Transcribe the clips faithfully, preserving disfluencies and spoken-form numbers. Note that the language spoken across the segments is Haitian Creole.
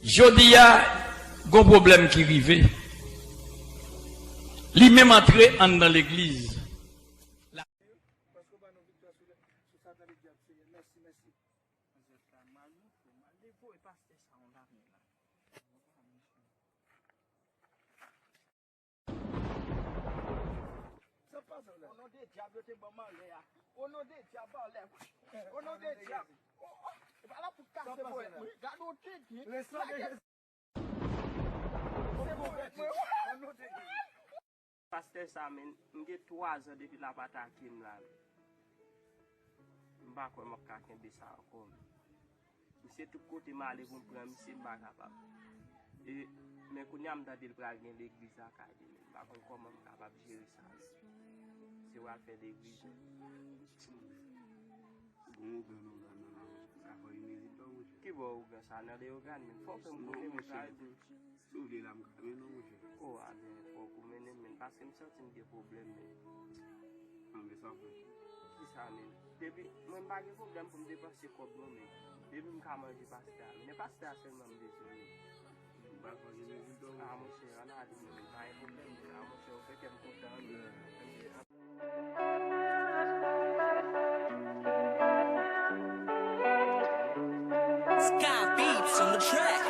Jodi a, gon pwoblèm ki rive. Li menm antre anndan legliz. Paske w ba nou viktwa sou, sou Satan ledyab, Senyè. Mèsi, mèsi. Zèt la, m al montre w, m al devoye pastè sa yon lame la. Sa pase la? O non de dyab, yo te ban m anlè a. O non de dyab, anlè. O non de dyab. O, o, e pa la pou kase ponyèt mwen. Gade w te gen. Lagèt. Se ponyèt mwen. O non de dyab. Pastè sa, men, m gen twa zan depi l ap atake m la, men. M pa kwè m ap ka kenbe sa ankò, men. Misye tout kote m ale pou m pran misye, m pa kapab. E, men kounye a m tande l pral gen legliz lakay li, men m pa konn kòman m kapab jere sa, men. Se pral fè legliz. Bon, bon, bon, bon, bon, bon. Sa fè yon mizit la, monchè. Ki bò ougan sa nan Leyogàn, men? Fò w fè m konnen, monchè. Si w vle la, m ka mennen w, monchè. O, a byen, fòk ou mennen m, men, paske m santi m gen pwoblèm, men. Anben, sa fè. Kisa, men? Depi, mwen, m pa gen pwoblèm pou m depanse kòb, non, men. Depi m ka manje pastè a, men, e pastè a sèlman m bezwen, men. M pa manje, men, vin dòmi. A, monchè, ann ale, men, pa gen pwoblèm, men, a, monchè, ou fè kè m kontan, men. Sky Beats on the track.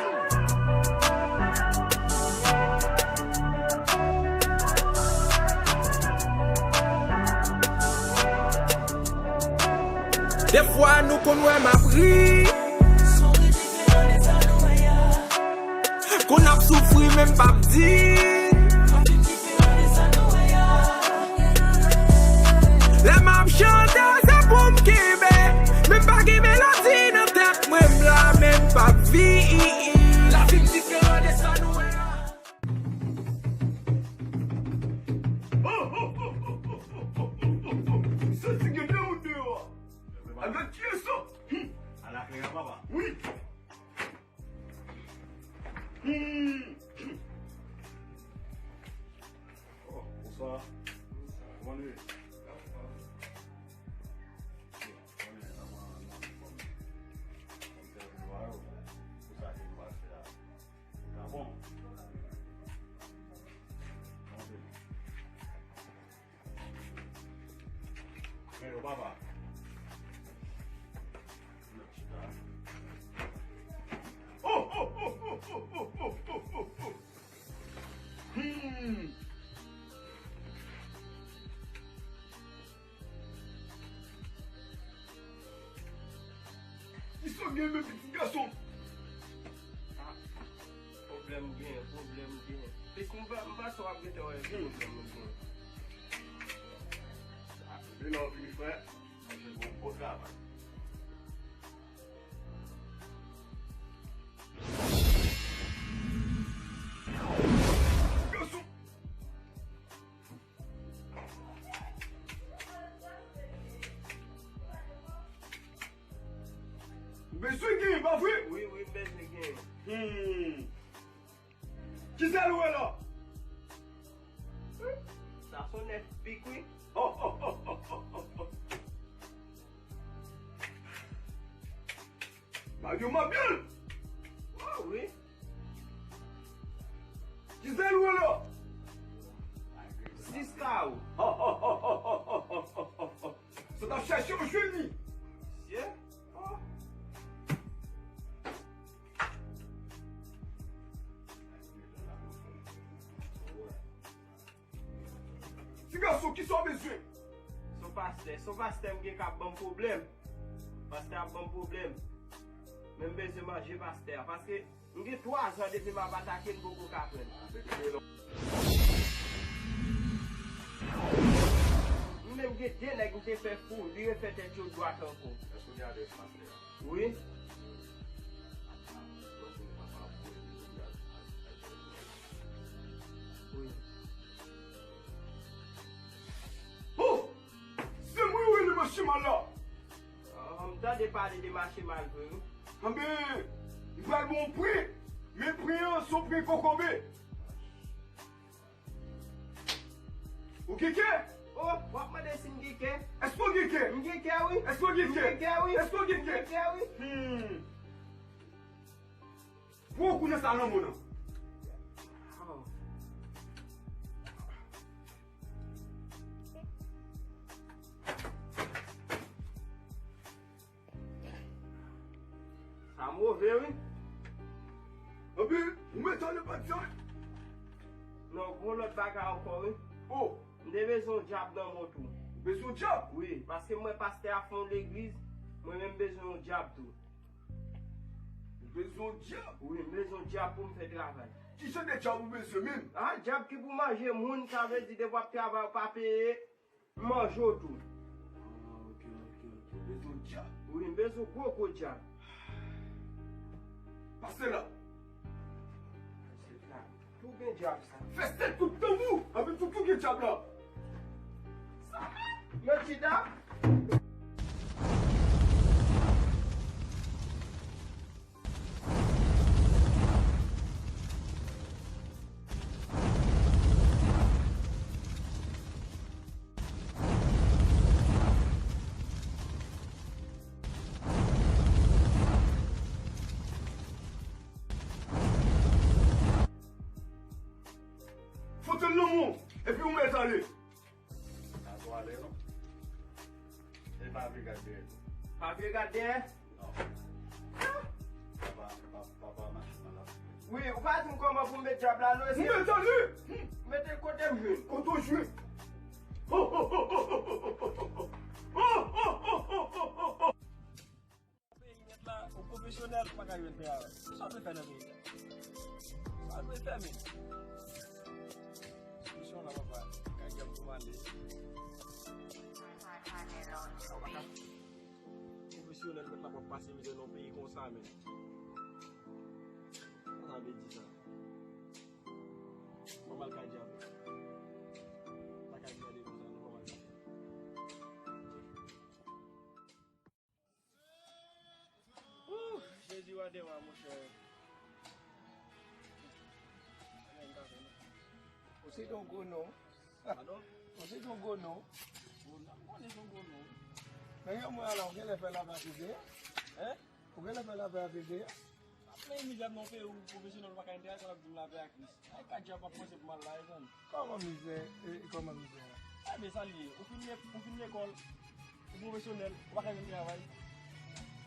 Dèfwa nou konn wè m ap ri. Konn ap soufri, men m p ap di. Lè m ap chante, se pou m kenbe. Men m pa gen melodi nan tèt mwen, m la, men m p ap viv. Lavi m diferan de sa nou wè a. Santi gen de moun deyò a. Al gad kiyès sa. Ala klè a, papa. Wi. Hmm. Oh, bonswa. Kòman nou ye? Kòman nou ye? Kòman nou ye? Kòman nou ye? Kòman nou ye? Pou sa ke nou pral fè a. Sa bon? Bon, se bon. Men yo, papa. Hmm. Kisa w gen, men, pitit gason? Ah, pwoblèm gen, pwoblèm gen. Pis m pa, m pa sou ap rete wè pwoblèm gen. Vin non, vin frè. Mwen fè bon, bon travay. Gason! Ou bezwen gen, pa vre? Wi, wi, m bezwen gen. Hmm. Ki sèl ou wè la? Sa se yon nèf pik, wi. Mario Mabyèl! Oh, wi. Ki sèl ou wè la? Sis ka ou. Sa t ap chache w jwenn li. Mesye. Oh. Ti gason, kisa w bezwen? Se yon pastè, se yon pastè m gen k ap ban m pwoblèm. Pastè ap ban m pwoblèm. Men m bezwen manje pastè a, paske m gen twa zan depi m ap atake, m poko ka pran. M menm gen de nèg m te fè fou, li refè tèt yo dwat ankò. Èske w gen adrès pastè a? Wi. Wi. Oh! Se mwen ou rele mache mal la? Ah, m tande pale de mache mal vre, wi. Anben, m pral ba w yon pre, men pre an se yon pre kokobe. Ou gen kè? Oh, w ap mande si m gen kè? Èske w gen kè? M gen kè, wi. Èske w gen kè? M gen kè, wi. Èske w gen kè? M gen kè, wi. Hmm. Pran yon kou nan sa lanmò nan. Sa move, wi. Anpi, ou mete anlè pati sa. Non, gon lòt bagay ankò, wi. Oh. M te bezwen yon dyab nan men w tou. Ou bezwen yon dyab? Wi, paske m wè pastè a fè yon legliz, mwen menm m bezwen yon dyab tou. Ou bezwen yon dyab? Wi, m bezwen yon dyab pou m fè travay. Ki jan de dyab ou bezwen menm? Ah, dyab ki pou manje moun, sa vle di depi w ap travay ou pa peye, manje w tou. Ah, ok, ok, ok. Ou bezwen dyab? Wi, m bezwen gwo, gwo dyab. Pase la. Pase la. Tou gen dyab sa. Fè sèt kout tanbou, anpi tou, tou gen dyab la. Sa, men chita. Fout l nan men w, epi ou mèt ale. Sa tou ale non. E pa vle gad dèyè tou. Pa vle gad dèyè? Non. Papa, papa, papa machin nan la. Wi, ou pa di m kòman pou m met dyab la non, se. Ou mèt ale! Mete l kote m jwenn. Kote w jwenn? Peyi nèt la, ou pwofesyonèl, ou pa ka jwenn travay. Sa w dwe fè nan peyi sa? Sa w dwe fè, men? Solisyon la, papa. Kay djab pou m ale. Ou pa ka pwofesyonèl, mèt la, p ap pase mizè nan peyi konsa, men. Sa sa vle di sa? Fò m al kay djab. Pa ka gade konsa, non, fò m al kay djab. Ouh, Jezi wa de wa, monchè. Ou se yon gwo non. Padon? Ou se yon gwo non. Gwo non, m konnen se yon gwo non. Men yon mwen ala, ou genlè fè lapè a peze a. Hein? Ou genlè fè lapè a peze a. Ap plenn mizè m nan peyi, ou pwofesyonèl, ou pa ka entèese, w ap di m lapè a Kris. Ay, ka djab ap panse pou m al la, e zanmi. Kòman mizè, e, kòman mizè a? Sa de sa l ye. Ou fin le-, ou fin lekòl, ou pwofesyonèl, ou pa ka jwenn travay.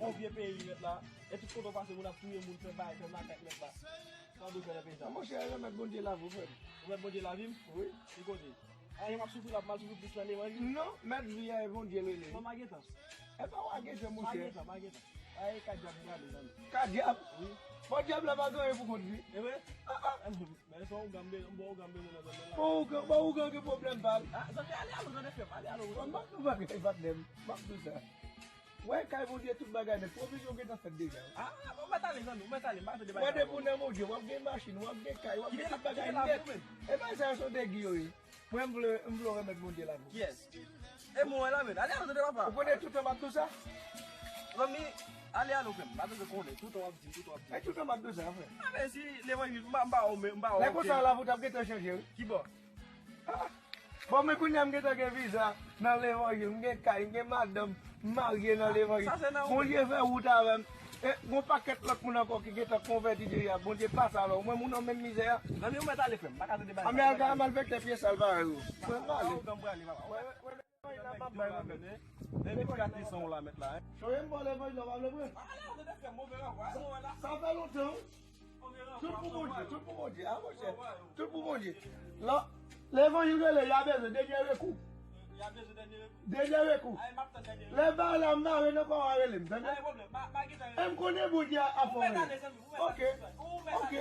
On vye peyi nèt la, e tout kote w pase, moun ap touye moun, fè bagay, fè makak nèt la. Sa w dwe fè nan peyi sa? Monchè, remèt Bondye lavi w, frè m. Remèt Bondye lavi m? Wi. Ki kote? Ay, m ap soufri la, m al soufri plis nan levanjil. Non, mèt vi a e Bondye l rele. Non, m a gentan. E pa w a gentan, monchè. M a gentan, m a gentan. Ay, ka djab gade, zanmi. Ka djab? Wi. Bon, djab la pa gen anyen pou kont li. E vre? Ah, ah. Men se yon ougan, m bon ougan, m bezwen nan zòn nan la. Bon ougan, bon ougan gen pwoblèm pa l. Ah, zanmi, ale alò, tande frè m, ale alò. Bon, m ap nou bagay, patnè m. M ap di w sa. Wè, kay Bondye tout bagay nèt. Pwovizyon gentan fèt deja. Ah, bon, mèt ale, zanmi, mèt ale, m pa fè de bagay. Wè, depi w nan Bondye, w ap gen machin, w ap gen kay, w ap gen tout bagay nèt. E bagay sa yo se degi yo ye. Mwen, m vle, m vle w remèt Bondye lavi w. Kiyès? E mwen la, men. Ale alò, tande papa. Ou konnen toutan m ap di w sa? Zanmi, ale alò, frè m. M pa bezwen konnen. Toutan w ap di m, toutan w ap di m. E toutan m ap di w sa, frè m. A, men si levanjil, m pa, m pa, m pa, m pa, lè konsa, lavi w t ap gentan chanje, wi. Ki bò? Ah. Bon, men kounye a m gentan gen viza nan levanjil, m gen kay, m gen madanm, m marye nan levanjil. Sa, se nan ou menm. Bondye fè wout avè m. E, gon pakèt lòt moun ankò ki gentan konvèti deja. Bondye pase avè w. Mwen, moun nan menm mizè a. Zanmi, ou mèt ale, frè m. M pa ka tande bagay sa. A, men al ka malfektè pye sal parèy ou. Mwen, m ale. Ou prale, papa. Mwen, mwen, mwen, mwen, mwen, mwen. Depi kat desan w la, mèt la, hein. Choye m bò levanjil la, w pa vle pran. Ale, ale, frè m, move la, w wè, mwen la. Sa fè lontan, wi. Tout pou Bondye, tout pou Bondye, a monchè. Tout pou Bondye. La, levanjil rele, y a bezwen dènye rekou. Y a bezwen dènye rekou. Dènye rekou. Ay, m ap tann dènye rekou. Lè bagay la mare nan kò w a rele m, tande? Ay, pwoblèm, m a, m a gentan rele. E m konnen Bondye a, a fè w rele. Ou mèt ale, zanmi, ou mèt ale. Ok, ok.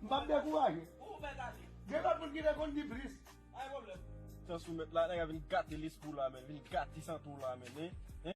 M p ap dekouraje. Ou mèt ale. Gen lòt moun ki te konn di plis. Ay, pwoblèm. Tan sou mèt la, nèg la vin gate lespri w la, men. Vin gate sante w la, men, hein? Hein?